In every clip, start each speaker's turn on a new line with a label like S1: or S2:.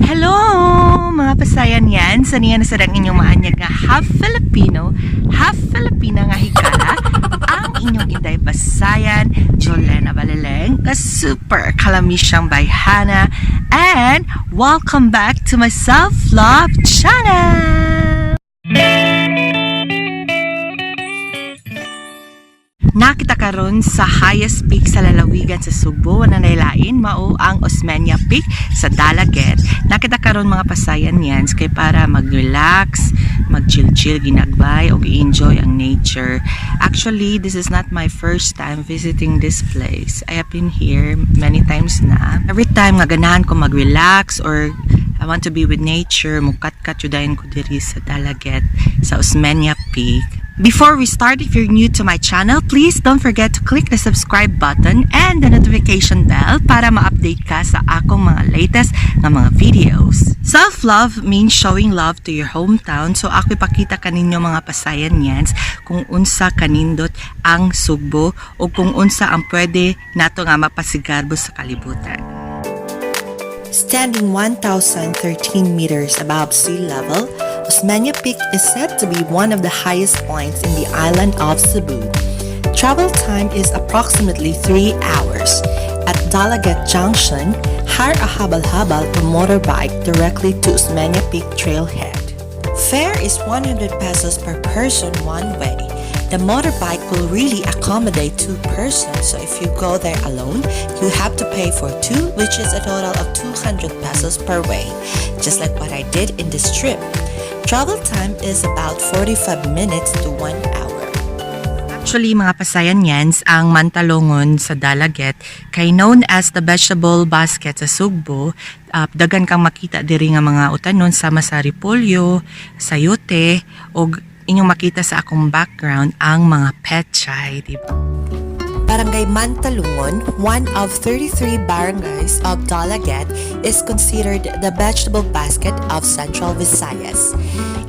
S1: Hello! Mga pasayan yan. Sa niya na sa inyong maanyag nga half Filipino, half Filipina nga higala, ang inyong Inday Pasayan, Jolena Baleleng, ka super kalamisyang bayhana, and welcome back to my self-love channel! Nakita karon sa highest peak sa lalawigan sa Sugbo, wala nailain, mao ang Osmeña Peak sa Dalaguete. Nakita karon, mga pasayan yan, kay para mag-relax, mag-chill-chill, ginagbay, o enjoy ang nature. Actually, this is not my first time visiting this place. I have been here many times na. Every time nga ganahan ko mag-relax or I want to be with nature, mukat-kat yudayon ko diri sa Dalaguete, sa Osmeña Peak. Before we start, if you're new to my channel, please don't forget to click the subscribe button and the notification bell para ma-update ka sa akong mga latest nga mga videos. Self-love means showing love to your hometown. So ako ipakita kaninyo, mga pasayan yans, kung unsa kanindot ang Sugbo o kung unsa ang pwede nato nga mapasigarbo sa kalibutan. Standing 1,013 meters above sea level, Osmeña Peak is said to be one of the highest points in the island of Cebu. Travel time is approximately 3 hours. At Dalaguete Junction, hire a habal-habal or motorbike directly to Osmeña Peak Trailhead. Fare is 100 pesos per person one way. The motorbike will really accommodate two persons, so if you go there alone, you have to pay for two, which is a total of 200 pesos per way, just like what I did in this trip. Travel time is about 45 minutes to 1 hour. Actually, mga pasayan yans, ang Mantalongon sa Dalaguete, kay known as the vegetable basket sa Sugbo, daghan kang makita diri nga mga utanon sama sa repolyo, sayote, ug inyong makita sa akong background ang mga pechay, di ba? Barangay Mantalungon, one of 33 barangays of Dalaguete, is considered the vegetable basket of Central Visayas.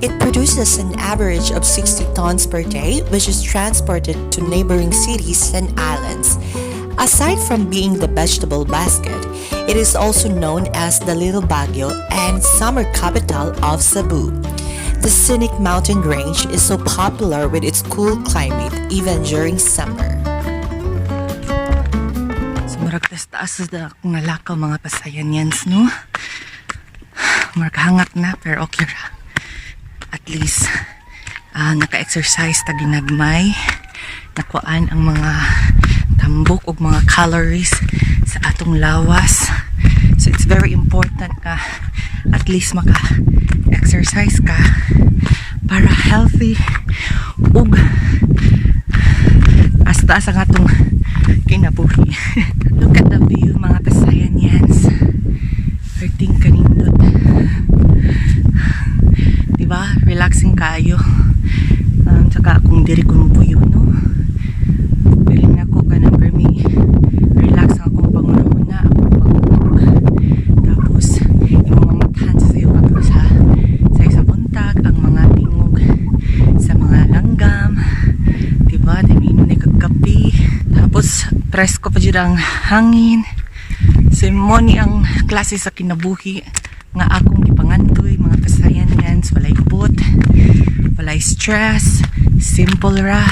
S1: It produces an average of 60 tons per day, which is transported to neighboring cities and islands. Aside from being the vegetable basket, it is also known as the Little Baguio and summer capital of Cebu. The scenic mountain range is so popular with its cool climate even during summer. So, murag taas na akong nalakaw, mga pasayan yans, no? Murag hangak na, pero okay ra. At least, naka-exercise ta ginagmay. Nakuan ang mga tambok og mga calories sa atong lawas. So, it's very important ka at least maka-exercise ka para healthy ug taas ang atong kinabuhi. Look at the view, mga pasayan yans. Perting kanindot. Diba? Relaxing kayo. Tsaka kung diri ko mupuyo, no? Feeling nako kanang permi relax ang akong panghuna-huna, akong pagtulog. Tapos, imong mamathan sa sayo kato sa isa buntag, ang mga tingog sa mga langgam. Diba? Then, inom ni kag kape. Tapos, presko pa jud ang hangin. So, mo ni ang klase sa kinabuhi nga akong gipangandoy, mga pasayan yan. Walay but, walay stress, simple ra.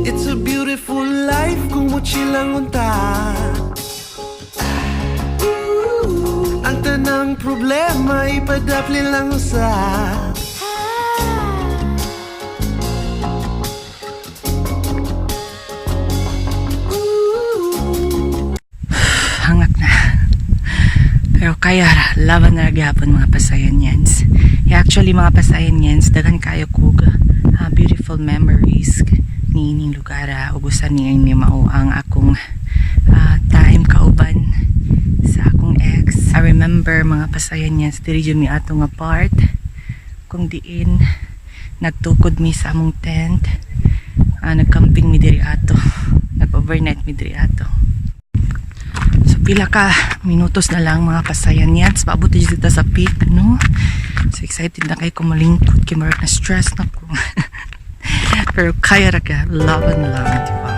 S2: It's a beautiful life kung mo chill lang unta. Ang tanang problema ipadapli lang usa.
S1: Hangak na. Pero kaya ra, laban na gyapon, mga pasayan yans. Yeah, actually, mga pasayan yans, daghan kayo kog beautiful memories ni ining lugar ug usa ni ni mao ang akong time kauban sa akong ex. I remember, mga pasayan yans, diri jud mi ato nga part kung diin nagtukod mi sa among tent. Nagcamping mi diri ato. Nag-overnight mi diri ato. So pila ka minutos na lang, mga pasayan yan. Paabot dito sa peak, no? So excited na kay ko malingkod kay murag na stress na ko. Pero kaya ra ka, laban lang, di ba?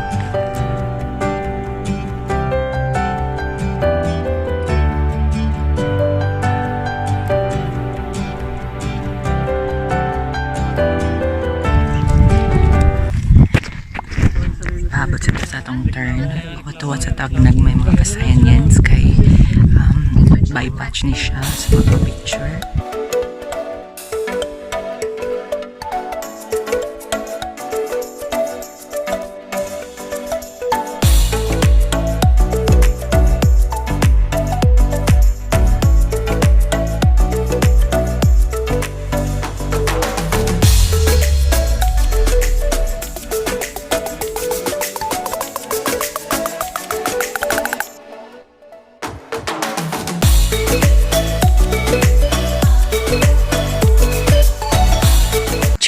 S1: Bypass ni siya sa mga picture.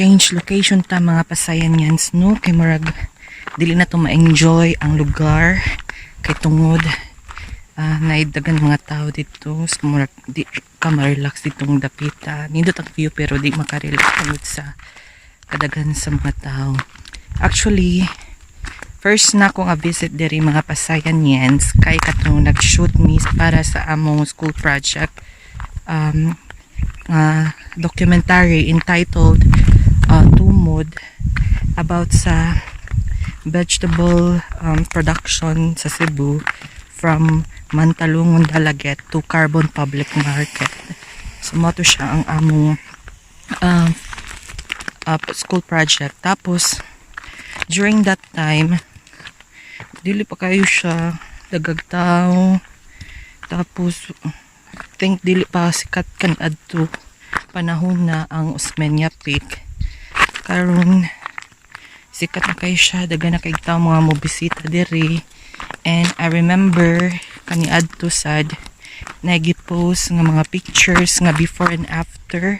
S1: Change location ta, mga pasayan yans, no, kay murag dili na to ma-enjoy ang lugar kay tungod naidaghan mga tao dito. So, murag di ka ma-relax ditong dapita. Nindot ang view pero di makarelax tungod sa kadaghan sa mga tao. Actually, first na ko nga visit diri, mga pasayan yens, kay katong nag-shoot mi para sa among school project documentary entitled Tumod, about sa vegetable production sa Cebu from Mantalungon, Dalaguete to Carbon Public Market. So mao to siya ang among school project. Tapos during that time, dili pa kayo siya daghag tao. Tapos think dili pa sikat kan adto panahon na ang Osmeña Peak. Karon sikat na kayo siya, daghan na kay tao mga mobisita diri. And I remember kaniadto sad nagi-post nga mga pictures nga before and after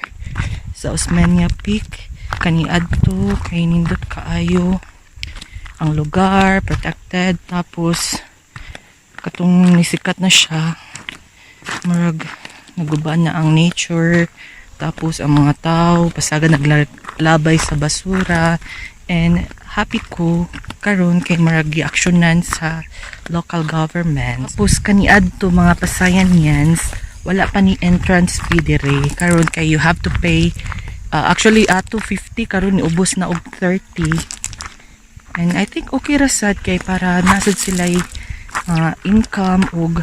S1: sa Osmeña Peak kaniadto kay nindot kaayo ang lugar, protected. Tapos katong nisikat na siya, murag naguba na ang nature. Tapos ang mga tao pasaga naglabay sa basura. And happy ko karon kay murag giaksyonan sa local government. Tapos kaniadto, mga pasayan yans, wala pa ni entrance fee dire. Karon kay you have to pay, actually ato 50, karon niubos na og 30. And I think okay ra sad kay para nasad sila income ug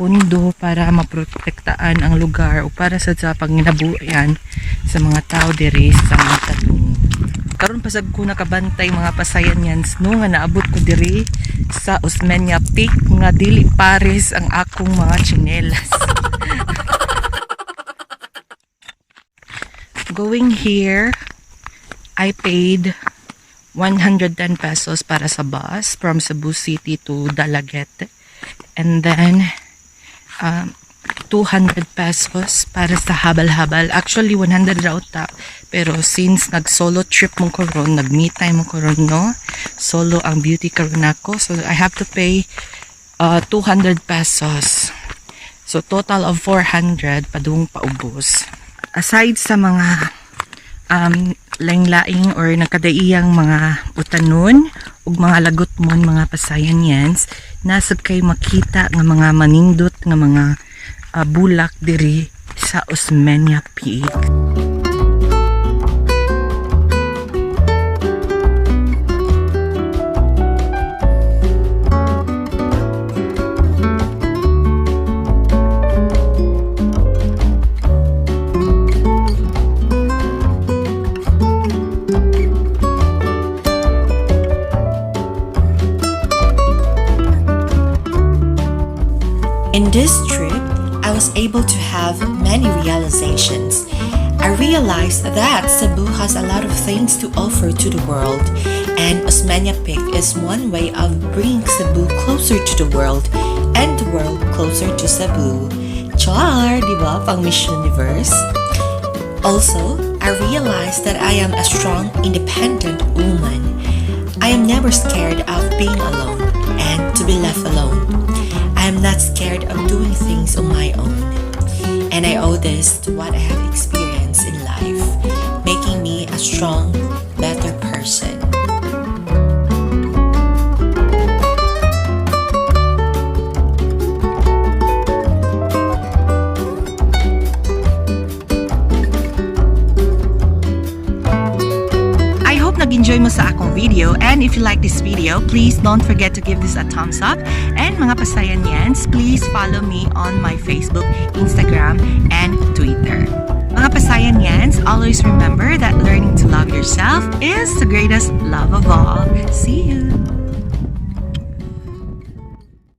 S1: pondo para maprotektaan ang lugar o para sad sa panginabuhian sa mga tao diri sa Mantalungon. Karon pasag ko nakabantay, mga pasayan yan, no, nga naabot ko diri sa Osmeña Peak nga dili pares ang akong mga tsinelas. Going here, I paid 110 pesos para sa bus from Cebu City to Dalaguete. And then, 200 pesos para sa habal-habal. Actually, 100 raw ta. Pero since nag-solo trip mo karon, nag-me time mo karon, no? Solo ang beauty karon ako. So, I have to pay 200 pesos. So, total of 400 padung paubos. Aside sa mga laing-laing or nagkadaiyang mga utanon ug mga lagutmon, mga pasayan yans, nasab kay makita nga mga manindot nga mga bulak diri sa Osmeña Peak.
S3: In this trip, I was able to have many realizations. I realized that Cebu has a lot of things to offer to the world, and Osmeña Peak is one way of bringing Cebu closer to the world and the world closer to Cebu. Char, di ba? Pang Miss Universe. Also, I realized that I am a strong, independent woman. I am never scared of being alone and to be left alone. I am not scared of doing things on my own. And I owe this to what I have experienced in life, making me a strong, better person.
S1: I hope nag Nag-enjoy mo sa akong video, and if you like this video, please don't forget to give this a thumbs up. And mga Pasayanians, please follow me on my Facebook, Instagram, and Twitter. Mga Pasayanians, always remember that learning to love yourself is the greatest love of all. See you!